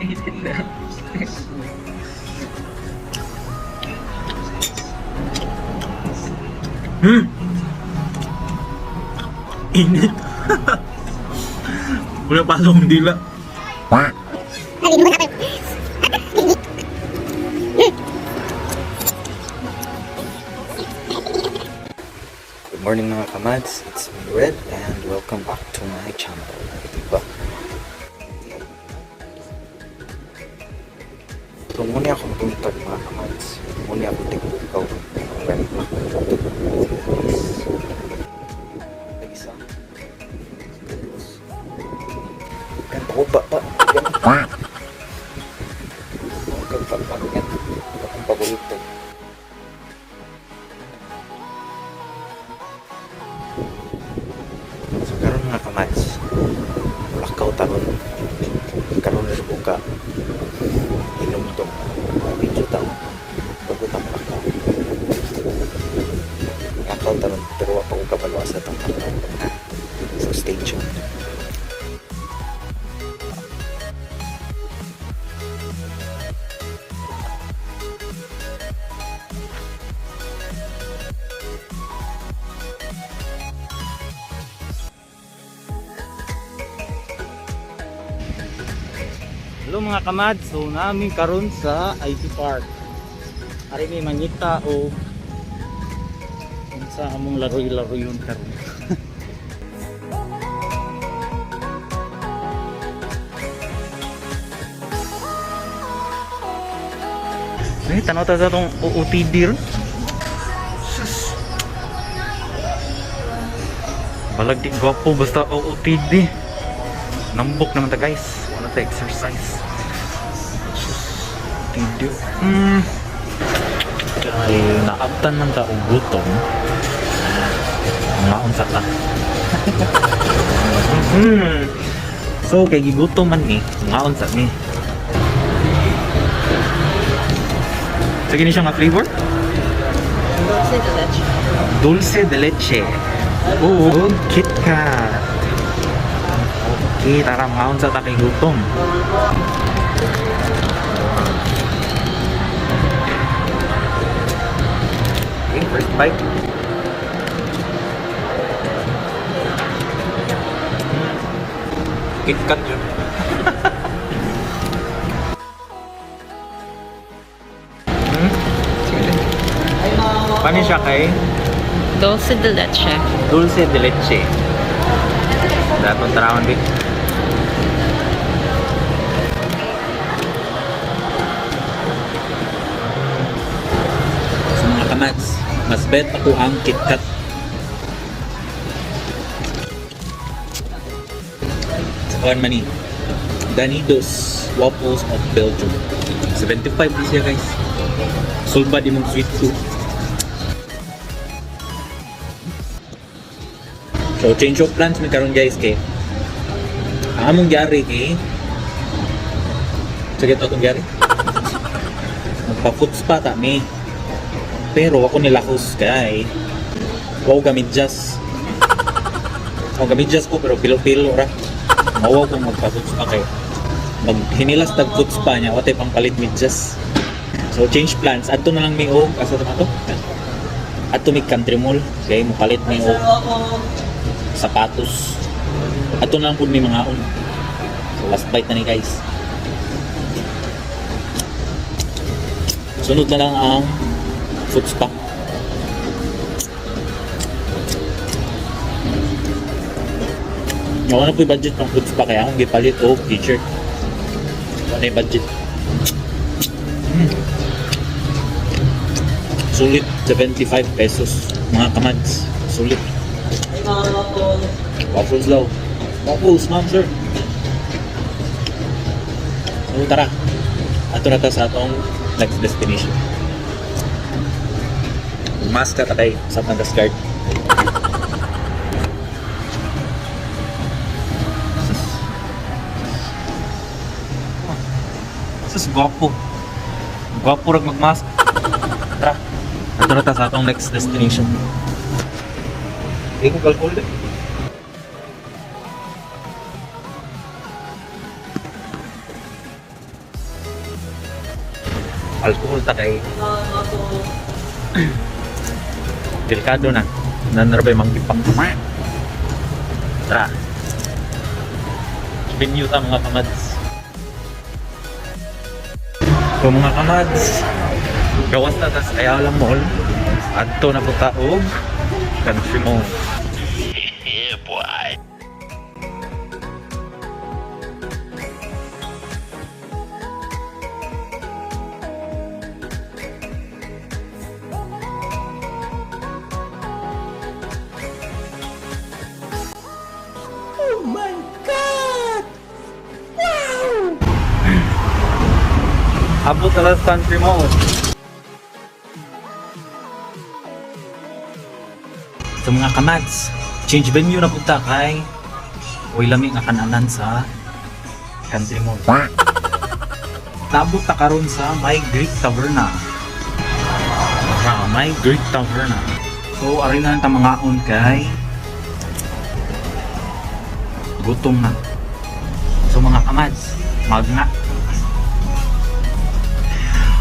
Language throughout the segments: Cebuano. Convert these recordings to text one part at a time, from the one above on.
Init na. Init. Wala pa akong dila. Good morning, mga kamads, it's me, Red, and welcome back to my channel. Diba? So muna akong buntag, mga kamads. Muna ako tigbukaw. Red. Isa. Kan pa pa. Kan pa pa. Kan akong paborito. So karon, mga kamads, lakaw taron. Karon na buka. Inom to. Video tao. Bago ta lakaw. Lakaw taron pero wa pa ko kabalo sa tong lakaw. So stay tuned. Hello, mga kamad, so namin karon sa IT Park. Ari may mangita o unsa among laroy-laroy yun karon. Eh, tanaw ta sa tong OOTD ron. Sus. Balag di gwapo basta OOTD. Nambok naman ta, guys. Wala ta exercise. Sus, OOTD. Kay naabtan man ta og gutom. Ngaon sa ta. So kay gigutom man ni, ngaon sa ni. Sige ni siya nga flavor? Dulce de leche. Dulce de leche. Oo, Kit Kat. Okay, tara, maon sa takay gutom. Okay, first bite. Kit Kat yun. Paano siya kay? Dulce de leche. Dulce de leche. Dapat tarawan bit. So mga kamads, mas bet ako ang KitKat. Sa kuan man ni, Danidos Waffles of Belgium. 75 di siya, guys. Sulba di mong sweet tooth. So change of plans mi karon, guys, kay ang among gyari kay sige to atong gyari. Magpa-foot spa ta mi. Pero ako nilakos kay wow gamidyas. Ako gamidyas ko pero pilo-pilo ra. Mawaw kong magpa-foot spa kay maghinilas tag foot spa niya watay pang palit medyas. So change plans, adto na lang mi og asa ta to? Adto mi Country Mall kay mopalit mi og sapatos. Adto na lang pud mi mga on. So last bite na ni, guys. Sunod na lang ang foot spa. Wala na po yung budget pang foot spa kaya akong gipalit og t-shirt. Wala na yung budget. Sulit 75 pesos, mga kamads. Sulit. Waffles daw. Waffles, ma'am, sir. So tara. Ato na ta sa atong next destination. Mask ka takay sa Pandas Guard. Sus, gwapo. Gwapo rag magmask. Tara. Ato na ta sa atong next destination. Hindi ko alcohol eh. Alcohol ta kay. Delikado na. Nanarabay manggipak. Tara. Venue ta, mga kamads. So mga kamads, gawas na tas Ayala Mall. Adto na po ta og Country Mall. Abot na sa Country Mall. So mga kamads, change venue na punta kay uy lami nga kananan sa Country Mall. Nabot ta karon sa My Greek Taverna. Ah, My Greek Taverna. So ari na ta mangaon kay gutom na. So mga kamads, magna.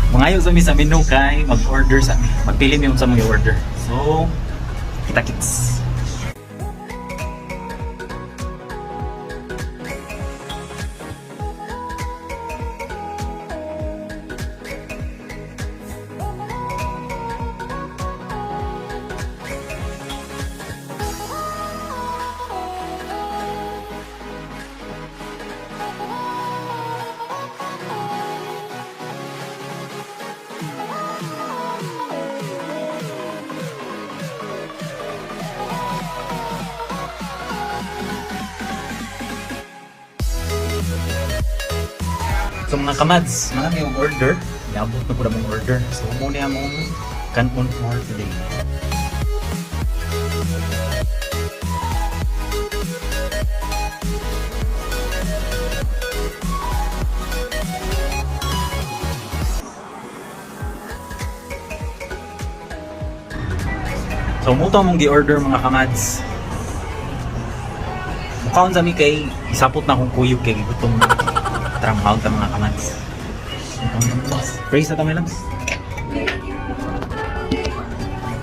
Mangayo sa mi sa menu kay mag-order sa mi. Magpili mi unsa mong i-order. So, kita kits. So mga kamads, marami yung order. Iabot na po na mong order. So muna mong kanon for today. So muto mong gi-order, mga kamads. Mukhaon sa mi kay isapot na akong kuyog kay gutom na. Tara, makaon ta, mga kamads. Praise na ta, my loves.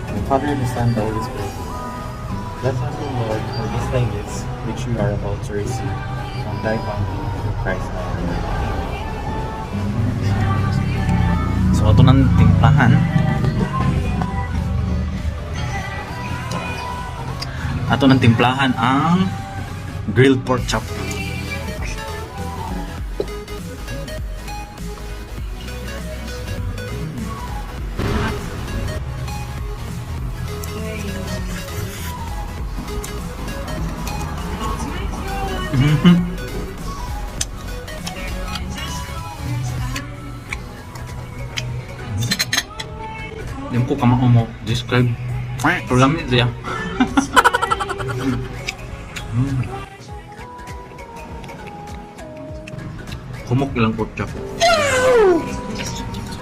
The Father, the Son, the Holy Spirit. Bless us, O Lord, for these thy gifts, which we are about to receive from thy bounty through Christ our Lord. So ato nang timplahan. Ato nang timplahan ang grilled pork chop. Di ko kamao mo describe. Pero lami siya. Kumok ilang pork chop.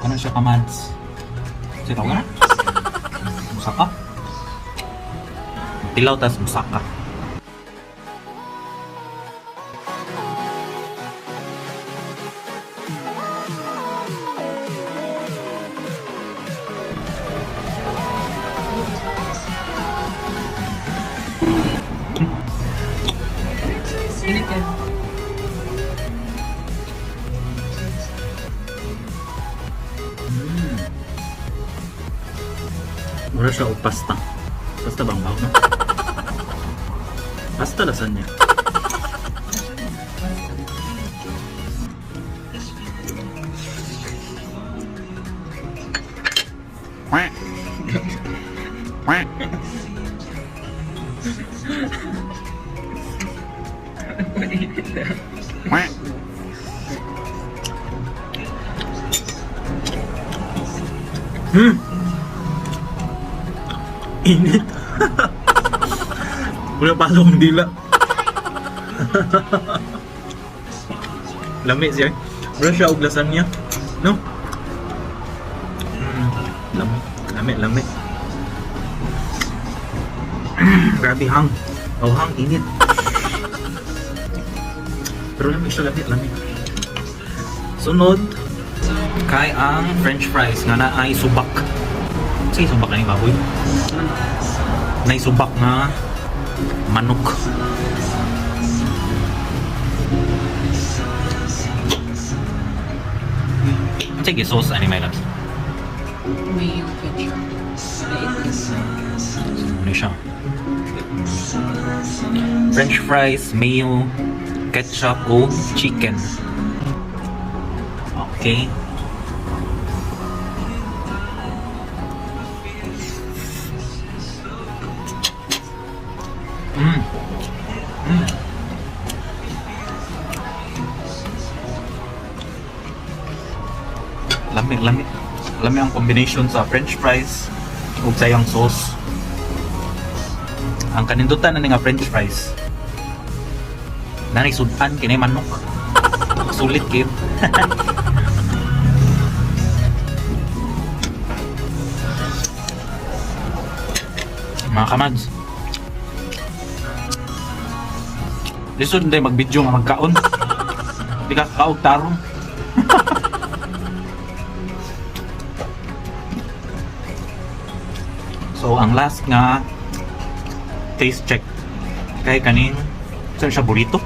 Ano siya kamads? Siya tawag na? Musaka? Tilaw tas musaka. Init yan. Mura siya og pasta. Pasta bang bawon? No? Pasta lasagna. Init. Wala pa akong dila. Lami siya. Wala siya og lasagna. No? Lami, lami, lami. Grabe hang. Oh, hang init. Pero lami siya, lami, lami. Sunod. Kay ang french fries nga naay subak. Say subak na ni baboy. Nay subak nga manok. Sige, sauce ani, my loves? Mayo, ketchup. Ano Ano siya? French fries, mayo, ketchup, o chicken. Okay. Lami, lami. Lami ang combination sa french fries ug sa iyang sauce. Ang kanindutan na ni nga french fries. Nanay sudan kinay manok. Sulit kid. Mga kamads. Lisod na mag-video nga magkaon. Di ka kaog tarong. So ang last nga taste check kay kaning saan siya, burrito?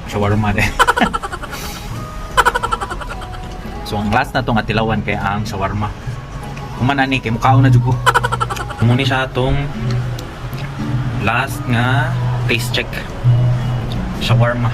Shawarma din. So ang last na tong atilawan kay ang shawarma. Human ani kay mukaon na jud ko. Muni siya atong last nga taste check. Shawarma.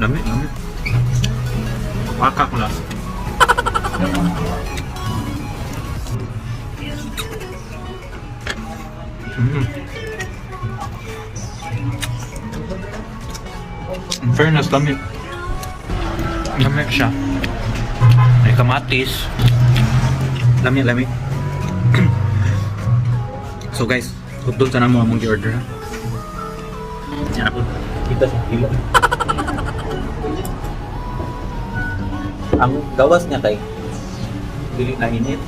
Lami, lami. Waka ko lang. In fairness, lami. Lami siya. May kamatis. Lami, lami. So guys, hutdol sa namo among gi-order, ha. Yan ako. Kita sa hilo. Ang gawas niya kay dili na init.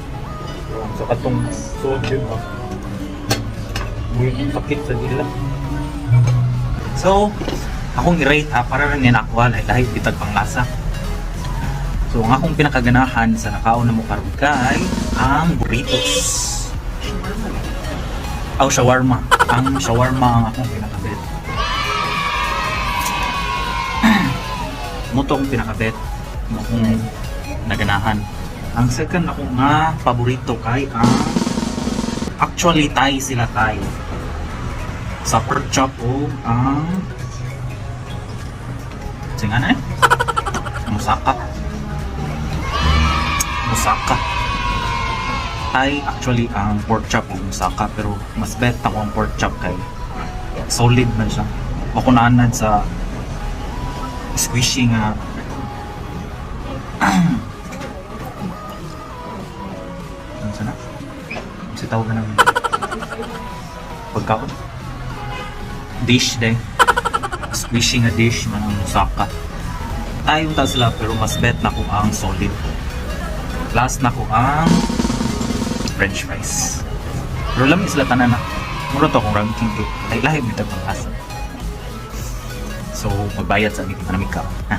So katong suod yun ba? Sakit sa dila. So, akong i-rate ha, para rin niya nakuha dahil bitag panglasa. So, ang akong pinakaganahan sa nakaon na mo karon kay ang burritos. Aw, shawarma. Ang shawarma ang akong pinakabet. Mo to akong pinakabet. Mo akong naganahan. Ang second ako nga paborito kay ang, actually Thai sila, Thai. Sa pork chop o ang singa na eh? Musaka. Musaka. Thai actually ang pork chop o musaka, pero mas bet ako ang pork chop kay solid man siya. Ako naanad sa squishy nga ano sana? Kasi tawag na ng pagkaon. Dish day. Squishy nga dish man ang musaka. Tayo ta sila pero mas bet na ko ang solid. Last na ko ang french fries. Pero lami sila tanan na. Mura to akong ranking kay ay lahi bitag pang. So magbayad sa aming panamig ka. Ha?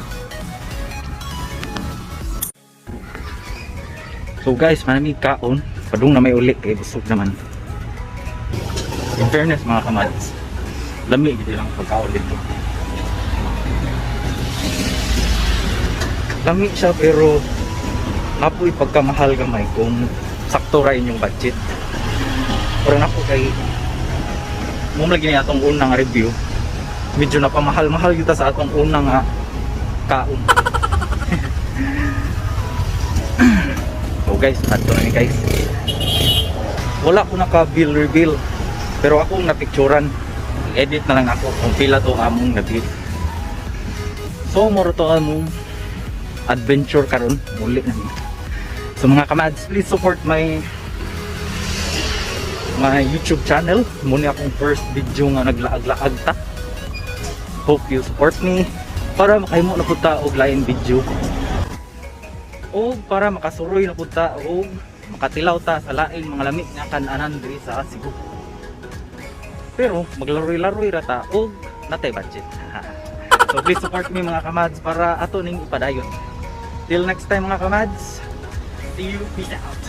So guys, manamig kaon. Padung na may uli kay busog naman. In fairness, mga kamads, lami gid lang pagkaon dito. Lami siya pero napoy pagkamahal gamay kung sakto ra inyong budget. Pero napo kay mo lagi ni atong unang review, medyo napamahal-mahal kita sa atong unang nga kaon. So guys, adto na ni guys. Wala ko naka bill reveal pero akong napicturan. Edit na lang ako kung pila to among nabil. So moro to among adventure karon muli na ni. So mga kamads, please support my my YouTube channel. Muna akong first video nga naglaag-laag ta. Hope you support me para makahimo na pud ta og lain video. O para makasuroy na pud ta og makatilaw ta sa lain mga lami nga kan-anan diri sa Cebu. Pero maglaroy-laroy ra ta og natay budget. So please support me, mga kamads, para ato ning ipadayon. Till next time, mga kamads. See you. Peace out.